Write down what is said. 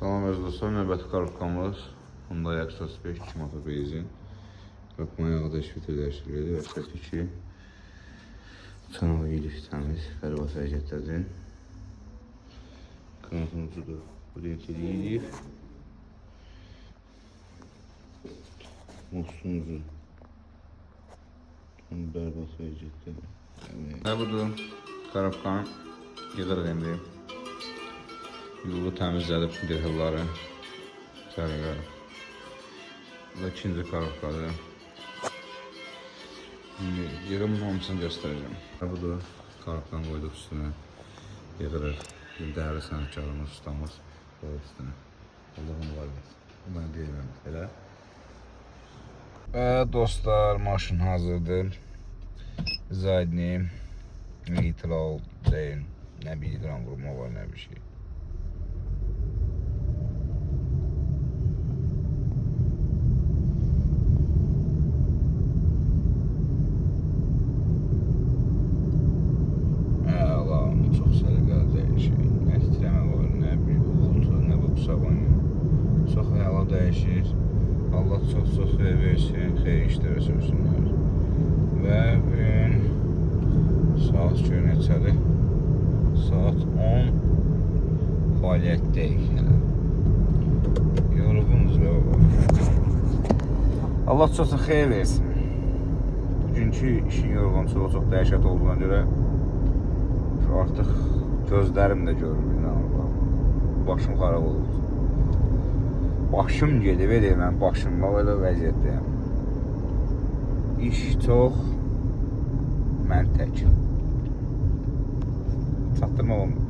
Salam əziz dostlar, növbəti karobkamız Hyundai Access 5 2 motor benzin. Qapı yağı da filtr dəyişdirildi və səs 2. Çanağı ilif təmiz, bərbad vəziyyətdədir. Kanatın ucudur, brent eləyir. Mostun ucu tam bərbad vəziyyətdədir. Nə budur? Karobkanı yığırıq indi. Yolu təmizlədib dirhilları. Səliqə. Bu da ikinci karobkadır. Şimdi yığım hamısını göstərəcəm. Budur. Karobkanı qoyduq üstünə. Yığırıq. Bir dəyərli sənətkarımız, ustamız qoyub üstünə. Allah onu var etsin. Mən deyirəm elə. Və dostlar, maşın hazırdır. Zadni, neytral deyil. Nə bir qram vurma var, nə bir şey. Əla, çox səliqəli dəyişir. Nə titrəmə var, nə bir uğultu, nə bu qısa. Çox əla dəyişir. Allah çox-çox xeyir versin, xeyir işlərə sürsünlər. Və bu gün saat gör neçədir? Saat 10 fəaliyyətdəyik hələ. Yorğunuz be baba. Allah çox xeyir versin. Bugünkü işin yorğunçuluğu çox dəhşət olduğuna görə artıq gözlərim də görmür, inanın. Başım xarab olub. Başım gedib elə mən başım, bax elə vəziyyətdəyəm. İş çox, mən tək. Çatdırmaq olmur.